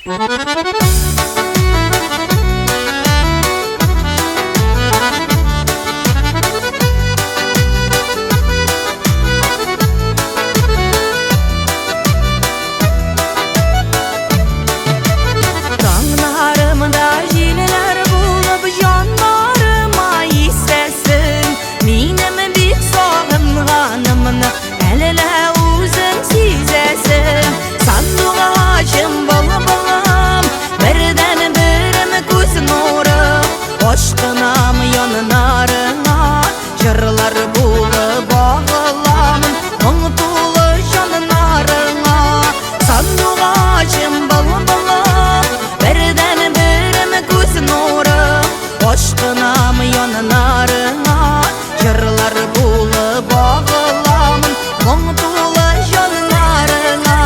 Таңнарымда җилләр булып җаннарыма исәсең, минем бик сагынганымны әллә үзең сизәсең. Сандугачым, былбылым, бердәнберем күз нурым, ашкынам яннарыңа, җырлар булып агыламын, моң тулы җаннарыңа. Сандугачым, былбылым, бердәнберем күз нурым, ашкынам яннарыңа, җырлар булып агыламын, моң тулы җаннарыңа.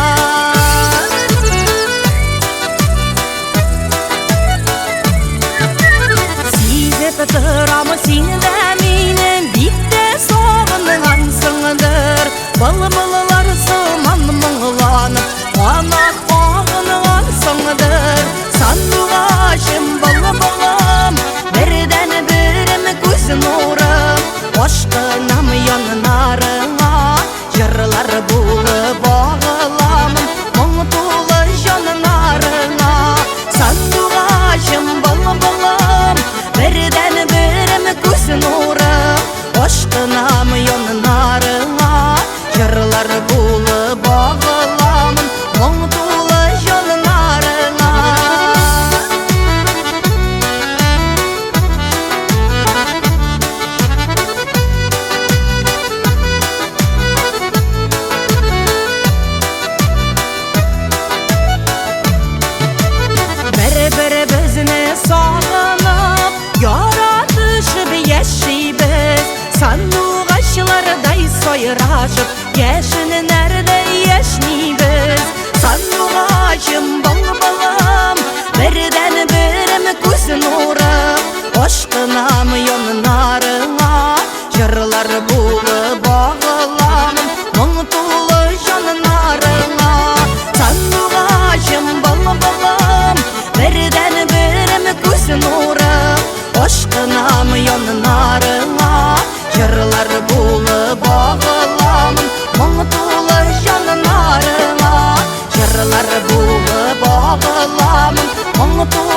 Сизеп торам, син дә мине бик тә сагынгансыңдыр. Былбыллар сыман моңланып, канат кагынгансыңдыр. Сандугачым, былбылым, бердәнберем күз нурым, ашкынам яннарыңа, җырлар булып агыламын, моң тулы җаннарыңа. Сандугачым, былбылым, бердәнберем күз нурым, ашкынам яннарыңа, җырлар булып агыламын, моң тулы җаннарыңа. Бер-беребезне сагынып, яратышып яшибез. Сандугачлардай сайрашып, яшеннәрдәй яшьнибез. Сандугачым, былбылым, бердәнберем күз нурым, ашкынам яннарыңа, җырлар булып агыламын, моң тулы җаннарыңа. Сандугачым, былбылым, бердәнберем күз нурым, ашкынам яннарыңа, җырлар булып агыламын, моң тулы җаннарыңа. Җырлар булып агыламын, моң тулы